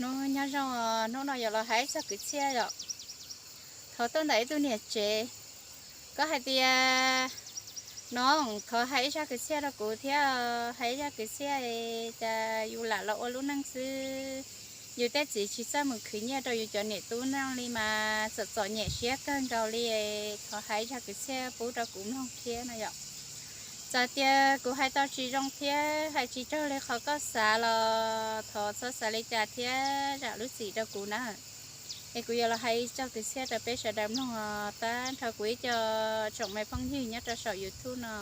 Hnub nyob zoo, hnub no yuav los hais ib zaj kwv txhiaj yom. Thov tuaj ntawm ib tug niam tsev, koj hais tias, no, thov hais ib zaj kwv txhiaj rau kuv thiab, hais ib zaj kwv txhiaj, cas yus lam los ua lub neej xwb, yus tej txiv tsis txawj mus khwv nyiaj rau yus cov niam tub noj li mas txom txom nyem siab kawg nkaus li. Thov hais ib zaj kwv txhiaj pub rau kuv mloog thiab no yom. Txawm tias kuv hais tau tsis zoo thiab hais tsis raug li qhov koj xav los thov txhob xav li cas thiab zam lub txim rau kuv na. Es kuv yuav los hais ib zaj kwv txhiaj rau peb sawv daws mloog os, tag nrho kuv ib co tsoom me phooj ywg nyob rau saum YouTube no.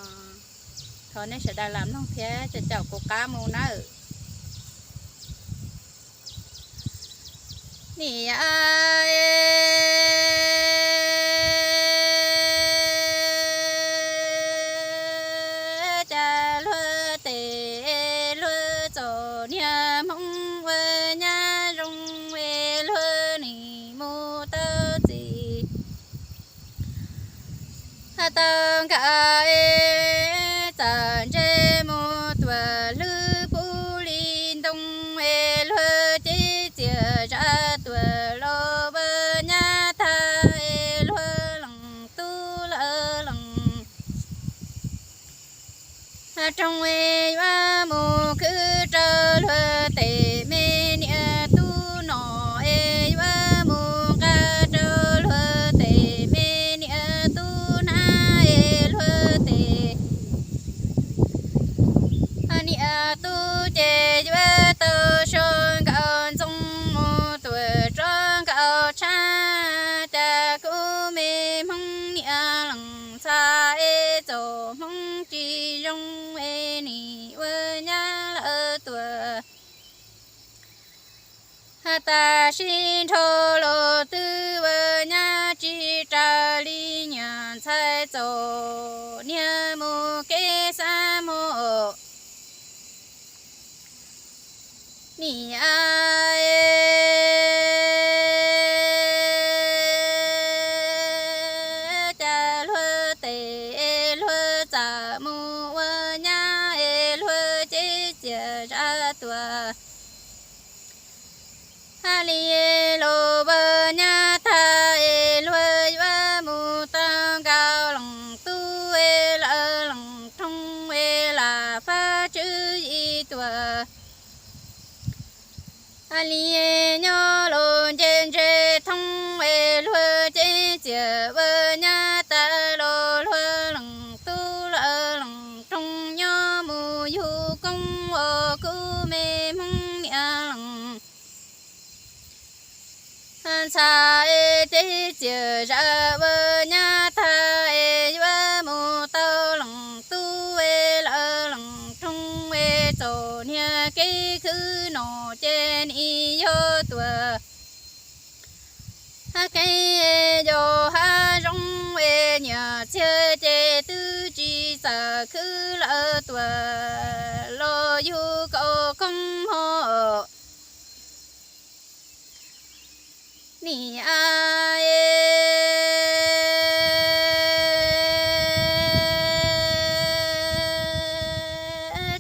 Thov nej sawv daws lam mloog thiab caum kuv qab mus nawb. Nim cas luag tes luag txom niag Hmoob ua nyab zoo es luag nim mus tau txiv tau nkawm, txawm ntshe mus tuam hlwb pub li ntoo es luag cev txias zam tuam los ua nyab tag es luag lees tub lawv lees roog es yuav mus khwb rau luag tes me niam tub nom es yuav mus nqa rau luag tes me niam tub hnab es luag tes niam tub ces yuav tau so nkaus ntxoo mus tuam rov nkaus tshab. Cas kuv me Hmoob niam lees txha es txom Hmoob tsis zoo es nim ua nyab lawv tuam tas sis nrho los twb ua nyab tsis raws li niam ntxhais txom niag mus kev xab hmo. Nim cas luag tes luag txawm mus ua nyab es luag cev txias zam tuam hab li los ua nyab tag es luag yuav mus tau nkaus lees tub es lawv lees roog es lam fab tswv yim tuam hab li nyob los nce ntse thoob es luag cev txias ua nyab tas los luag lees tub lawv lees roog nyob mus yug koob ua kuv me Hmoob niam lees ntxhais es cev txias zam ua nyab tag es yuav mus tau lees tub es lawv lees roog es txom niag kev khwb nom ces nim yog tuam hab kev yos hab zoo es nyiam txiag ces twb tsis txawm khwb lawv tuam los yug kaum koob hmo. Nim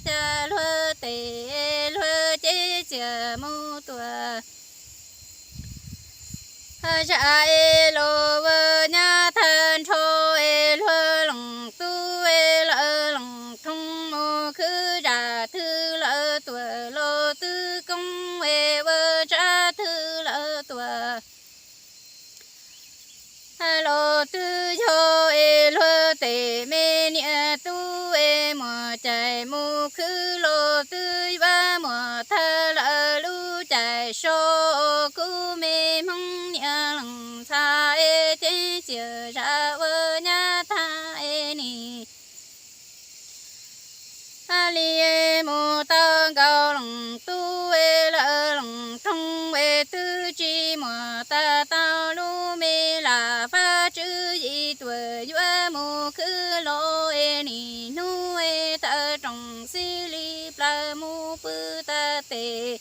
cas luag tes luag cev txias mus tuam zam es los ua nyab tag nrho es luag lees tub es lawv lees roog mus khwb zam twg lawv tuam los twb koob es ua tsab twg lawv tuam los twb yog es luag tes me niam tub es muam cais mus khwb los twb yuav muam tag lawv lub cais so. Kuv me Hmoob niam lees ntxhais es cev txias zam ua nyab tag es nim hab li mus tau nkaus lees tub es lawv lees roog es twb tsis muam tas tau lub me lam fab tswv yim tuam yuav mus khwb los es nim hnub es tawm roos xib li plaws mus pw tas tes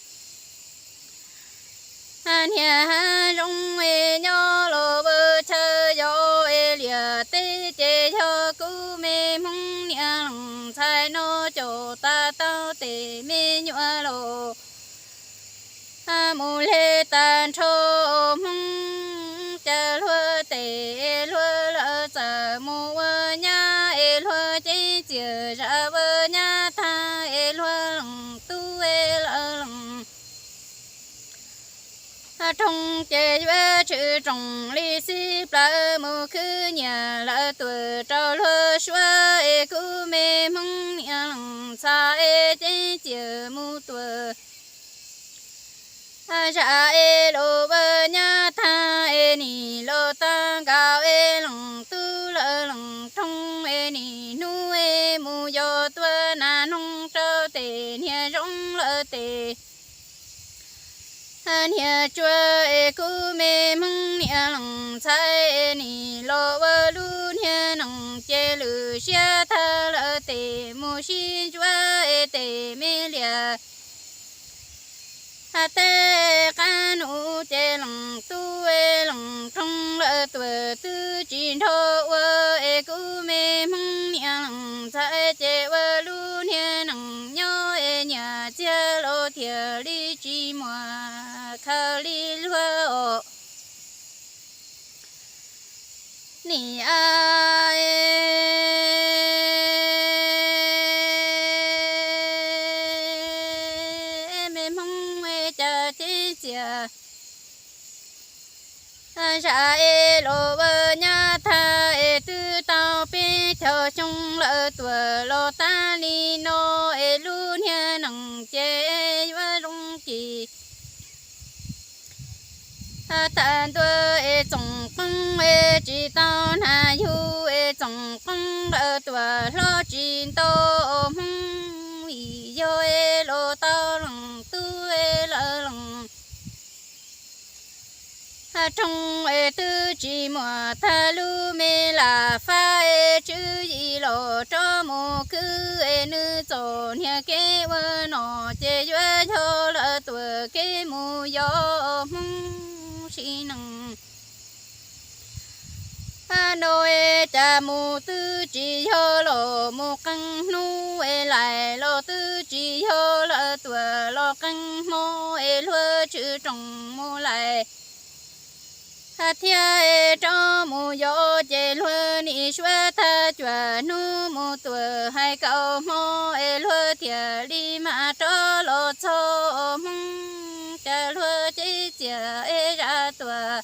niag zoo es nyob los ua chaw yos es liam teb ces yog kuv me Hmoob niam lees ntxhais no caum tas tau tes me nyuam los Mus le tag nrho Hmoob, cas luag tes luag lawm txawm mus ua nyab es luag ceeb txias zam ua nyab tag es luag lees tub es lawv lees roog ces yuav tshwm roos li xib plawv mus khwb nyias lawv tuam rau luag suav es kuv me Hmoob niam lees txhais es ceeb txias mus tuam zam es los ua nyab tag es nim los tag nkaus es lees tub lawv lees roog es nim hnub es mus yos tua nas noog rau tes niag zoo lawm tes niag tsuag es kuv me Hmoob niam lees txhais es nim los ua lub niag nees ces lwm siab tag lawm tes mus sib ntsuab es tes me liam tej qab nus ces lees tub es lees roog lawm tuam twb tsis nrho ua es kuv me Hmoob niam lees txhais ces ua lub niag nees nyob es nyias txiag los thiaj li tsis muaj khaws li luag os. Nim a me Hmoob cas ceeb txias zam es los ua nyab tag es twb tau peb caug xyoo lawm tuam los tag li no es lub niag nees ces yuav zoo ci tag ntua es txoom qoob es tsis tau hnav yug es txoom qoob lawm tuam hlob tsis ntau Hmoob vim yog es los tau lees tub es lawv lees roog es twb tsis muaj tag lub me lam fab es tswv yim los rov mus khwb es nws txom niag kev ua nom ces yuav yog lawv tuam kev mus yos Hmoob sim nees no es cas mus twb tsis yog los mus qee hnub es lais los twb tsis yog lawv tuam los qee hmo es luag tshwm roos mus lais thiab es rov mus yos ces luag nim suav tag cuaj hnub mus tuam hais kaum hmo es luag thiaj li mam rov los txog Hmoob cas luag ceeb txias es zam tuam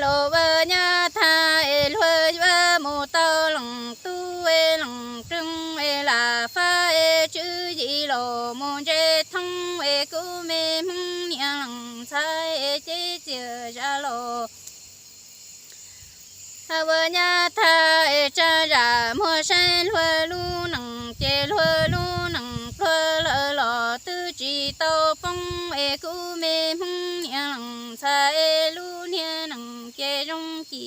los ua nyab tag es luag yuav mus tau lees tub es lees roog es lam fab es tswv yim los mus ntse thoob es kuv me Hmoob niam lees txhais es ceeb txias zam los ua nyab tag es tsa zam muag saib luag lub nees ces luag lub nees pluag lawm los twb tsis tau poob es kuv me Hmoob niam lees txhais es lub niag nees ces zoo ci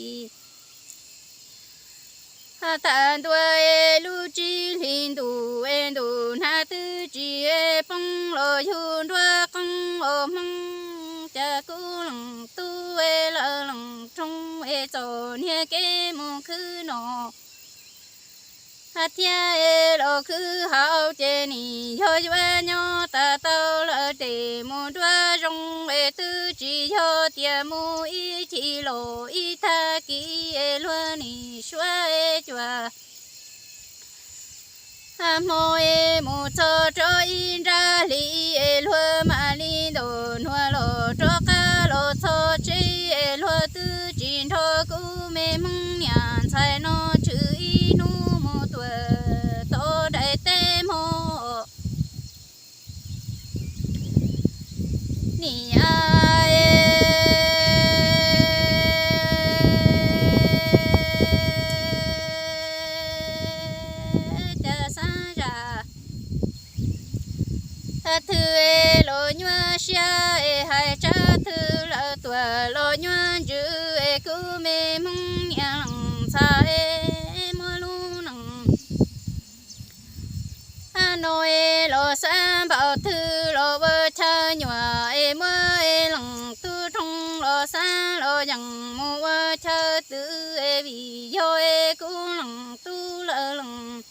tag ntua es lub tsib hlis ntuj es ntuj hnav twb tsis poob los yug nruab qoob os Hmoob cas kuv lees tub es lawv lees roog es txom niag kev mus khwb no thiab es los khwb hauv ces nim yog yuav nyob tas tau lawm tes mus nruab zoo es twb tsis yog tias mus ib chim los ib tag kis es luag nim suav es cuaj hmo es mus txog rau ib nrab hlis es luag mam li ntaus nuav los rov qab los txog tsev es luag twb tsis nrog kuv me Hmoob niam ntxhais no tshwm ib hnub mus tuam tau daim teb hmo nim a cas xav zam thwv es los nyuaj siab es hais tsab thwv lawm tuam los nyuaj ntsws es kuv me Hmoob niam lees txhais es muab lub nees no es los xav npaum twg los ua chaw nyuam es muab es lees tub roog los xav los yees mus ua chaw twg es vim yog es kuv lees tub lawv lees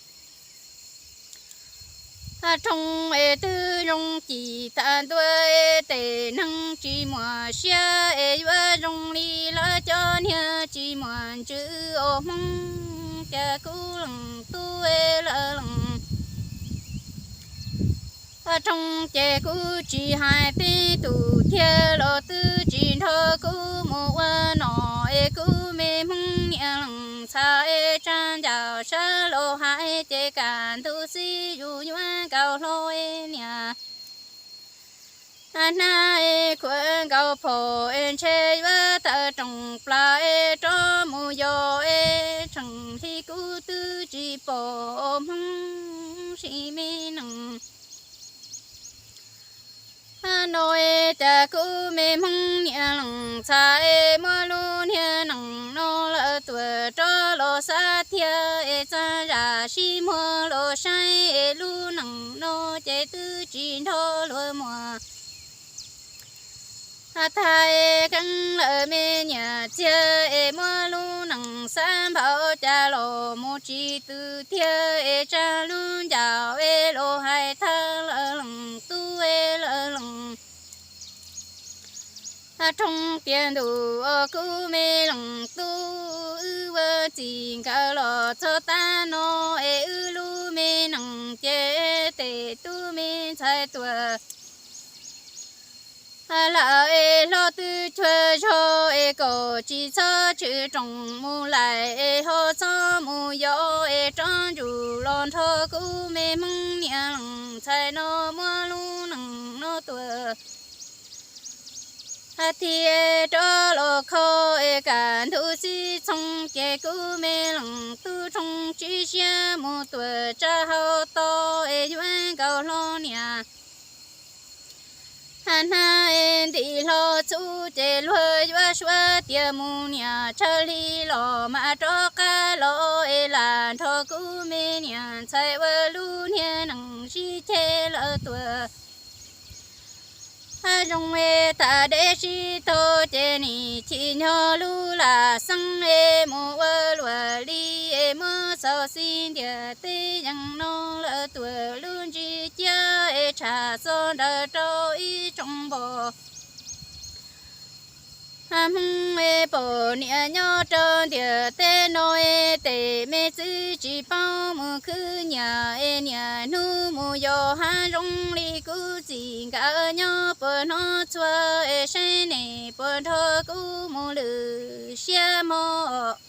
Rhoo es twb zoo cim tas ntua es tej neeg tsis muaj siab es yuav zoo li lawv cov niag tsis muaj ntsws os Hmoob, cas kuv leej tub es lawv leej Rhoo ces kuv tsis hais peb tus thiab los twb tsis nrog kuv mus ua nom es kuv me Hmoob niam leej txhais es tsa ncaws sab los hais ces kaj ntug xib yuav yuav nkaus hlo es niam hnab es khuam nkaus phom es ntshe yuav tawm rooj plaws es rov mus yos es tseem hli kuv twb tsis pom Hmoob sim me neej no es cas kuv me Hmoob niam leej txhais es muab lub niag neej no lawm tuam rov los xav thiab es txaj zam sib muag los saib es lub neej no ces twb tsis nrog luag muag thais keeb lawm me niam txiag es muab lub neej xav npaum cas los mus tsis tw thiab es tsa lub ncaus es los hais thaj lawv leej tub es lawv leej Rhoo tias ntuj os kuv me leej tub, wb ua txij nkawm los txog tav no es wb lub me neej ces tej tub me ntxhais tuaj lawm es hlob twb cuag zog es kom tsis txhob tshwm rooj mus lawm es ho txhob mus yos es rov ntsum los nrog kuv me Hmoob niam leej txhais no muab lub neej no tuaj thiab rov los kho es kaj ntug xib txhooj ces kuv me leej tub Rhoo tsis siab mus tuaj tsa hau to es yuav nkaus hlo niam hnab es ntim hlo txhuv ces luag yuav suav tias mus niam tshaw hli los mam rov qab los es lam nrog kuv me niam ntxhais ua lub niag neej sib ceg lawm tuaj zoo es tas deb sib tog ces nim chim nyog lub lam xeeb es mus ua luaj li es muab txaus xib ntiag teb yees no lawm tuaj lub ntsis ciab es tsham txog nrawm rau ib tsoom npos Hmoob es pom niam nyob rau ntiaj teb no es tej me txwv tsis paub mus khwv nyiaj es niaj hnub mus yos hav zoov li kuv txij nkawm nyob puag hnub txhua es saib nej puas nrog kuv mus lwm siab mog.